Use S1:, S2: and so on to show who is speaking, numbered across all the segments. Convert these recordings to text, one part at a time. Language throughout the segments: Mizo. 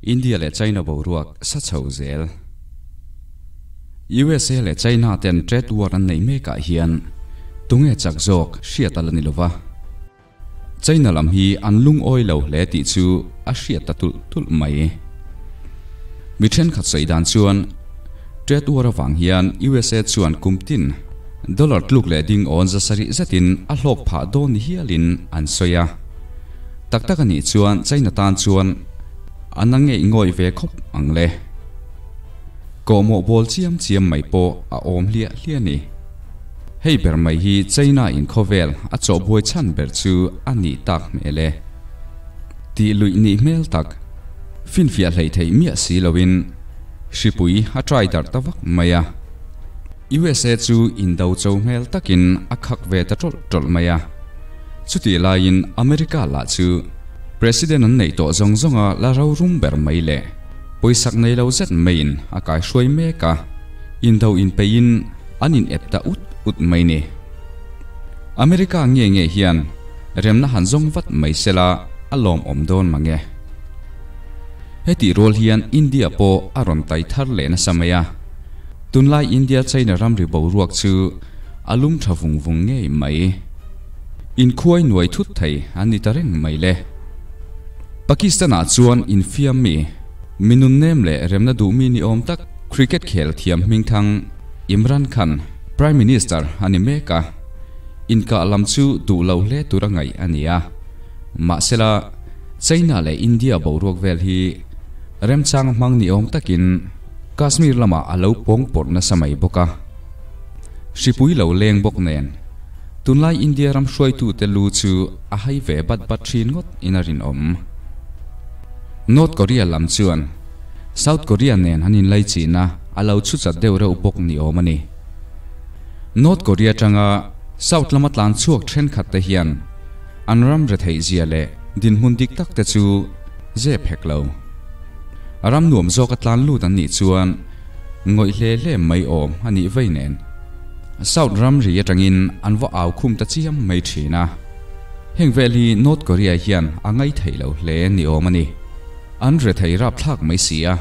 S1: India leh China boruak sa chho zel. USA leh China ten trade war an neih mekah hian tunge chak zawk hriat a la ni lova. China lam hi an lungawi lo hle tih chu a hriat ta tulh tulh mai. Mi thenkhat sawi dan chuan trade war avang hian USA chuan kum tin dollar tluk leh ding awn za sarih zetin a hlawk phah dawn ni hialin an sawi a. Tak tak a nih chuan China tan chuan a na ngeih ngawih ve khawp ang le. Kawhmawh bawl chiam chiam mai pawh a awm hliah hliah a ni. Hei ber mai hi China in khawvel a chawhbuai chhan ber chu a nih tak hmel e. Tih luih nih hmel tak, finfiah hleih theih miah si loin hripui a try darh ta vak mai a. USA chu indo cho hmel takin a khak ve ta tawlh tawlh mai a. Chutih laiin America lah chu President an neih tawh zawng zawnga la rorum ber mai le pawisak nei lo zet maiin a kaihruai mek a, indo inpeihin an in ep ta ut ut mai ni. America nge nge hian remna han zawng vat mai sela a lawmawm dawn mange. Hetih rual hian India pawh a rawn tai thar leh nasa mai a, tunlai India-China ramri boruak chu a lum tha vung vung ngei mai. Inkhuai nuai thut thei an ni ta reng mai le. Pakistan-ah chuan infiam mi, mi nunnem leh remna duh mi ni awm tak cricket khel thiam hmingthang Imran Khan Prime Minister a ni mek a, inkah lam chu duh lo hle tura ngaih a ni a. Mahsela, China leh India boruak vel hi remchang hmang ni awm takin Kashmir lamah a lo pawng pawrh nasa mai bawk a. Hripui lo leng bawk nen, tunlai India ram hruaitute lu chu a hai ve bat bat thin ngawt in a rinawm. North Korea lam chuan South Korea nen an inlaichihna a lo chhu chat deuh reuh bawk ni awm a ni. North Korea atanga South lama tlan chhuak thenkhat te hian an ram retheih zia leh dinhmun dik tak te chu zep hek lo. Ram nuam zawk a tlan lut an nih chuan ngawih hle hle mai awm a nih vei nen South ramri atangin an va au khum ta chiam mai thin a. Heng vel hi North Korea hian a ngaihtheih lo hle ni awm a ni. An rethei rapthlak mai si a,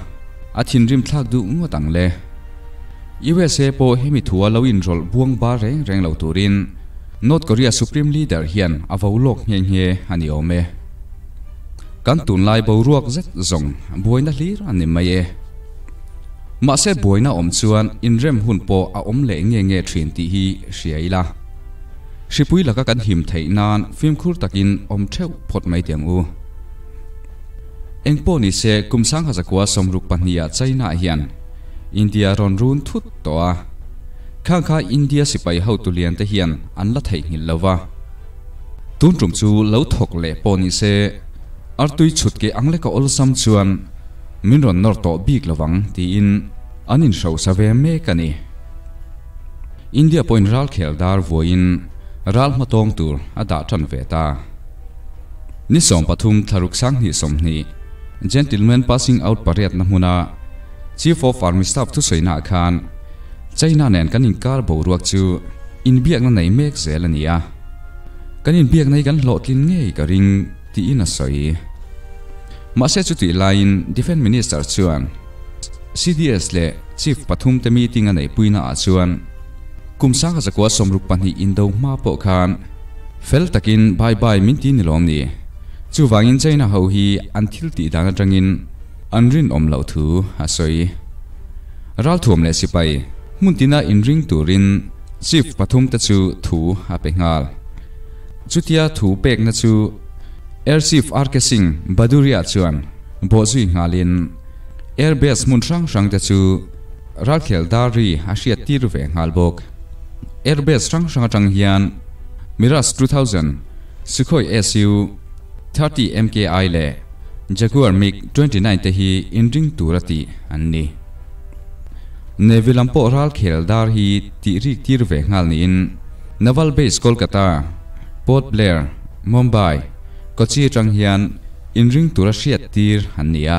S1: a thinrim thlak duh ngawt ang le. USA pawh hemi thua lo inrawlh buang bar reng reng lo turin North Korea Supreme Leader hian a vo lawk nghe nghe a ni awm e. Kan tunlai boruak zet zawng buaina hlir a ni mai e. Mahse buaina awm chuan inrem hun pawh a awm leh nge nge thin tih hi hria ila. Hripui laka kan him theih nan fimkhur takin awm theuh phawt mai teh ang u. Engpawh ni se kum sangha zakua 62 ah China hian India rawn run thut tawh a, khang kha India sipai hotu lian te hian an la theihnghilh lo va. Tun tum chu lo thawk leh pawh ni se artui chhut ke ang leka awlsam chuan min rawn nawr tawh bik lovang tiin an inhrosa ve mek a ni. India pawhin ralkhel dar vuaiin ral hmatawng tur a dah tan ve ta. Ni 13 thlaruk 2020 Gentlemen Passing Out pariat na hmuna Chief of Army Staff thusawiina ah khan China nen kan inkar boruak chu inbiakna nei mek zel a ni a, kan inbiakna hi kan hlawhtlin ngei ka ring tiin a sawi. Mahse chutih laiin Defence Minister chuan CDS leh Chief pathum te meeting a neihpuina ah chuan kum 1962 indo hma pawh khan fel takin bye bye min ti ni lawm ni? Chuvangin China ho hi an thil tih dan atangin an rinawm loh thu a sawi. Ralthuam leh sipai hmun tina inring turin Chief pathum te chu thu a pe nghal. Chutia thu pekna chu Air Chief RK Singh Bhadauria chuan bawhzui nghalin Air Base hmun hrang hrang te chu ralkhel dar ri a hriat tir ve nghal bawk. Air Base hrang hrang atang hian Mirage 2000, Sukhoi SU 30 MKI leh Jaguar MiG 29 te hi inring tur a tih an ni. Navy lam pawh ralkhel dar hi tih rik tir ve nghal niin Naval Base Kolkata, Port Blair, Mumbai, Kochi atang hian inring tura hriat tir an ni a.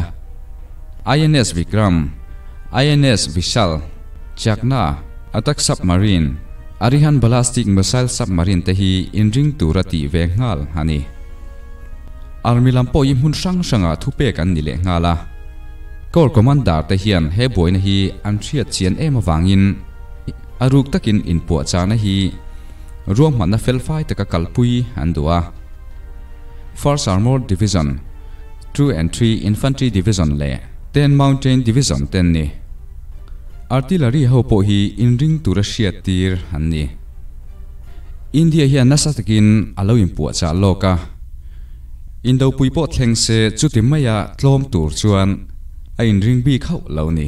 S1: INS Vikram, INS Vishal, Chakna, Atak Submarine, Arihant Ballastic Missile Submarine te hi inring tura tih ve nghal a ni. Army lam pawh hi hmun hrang hrangah thupek an ni leh nghal a. Corps Commander te hian he buaina hi an hriat chian em avangin a ruk takin inpuahchahna hi ruahmanna felfai taka kalpui an duh a. First Armoured Division, 2 and 3 Infantry Division leh 10 Mountain Division te an ni. Artillery ho pawh hi inring tura hriat tir an ni. India hian nasa takin a lo inpuahchah lawk a, indopui pawh thleng se chuti maia tlawm tur chuan a inring bik hauh lo ni.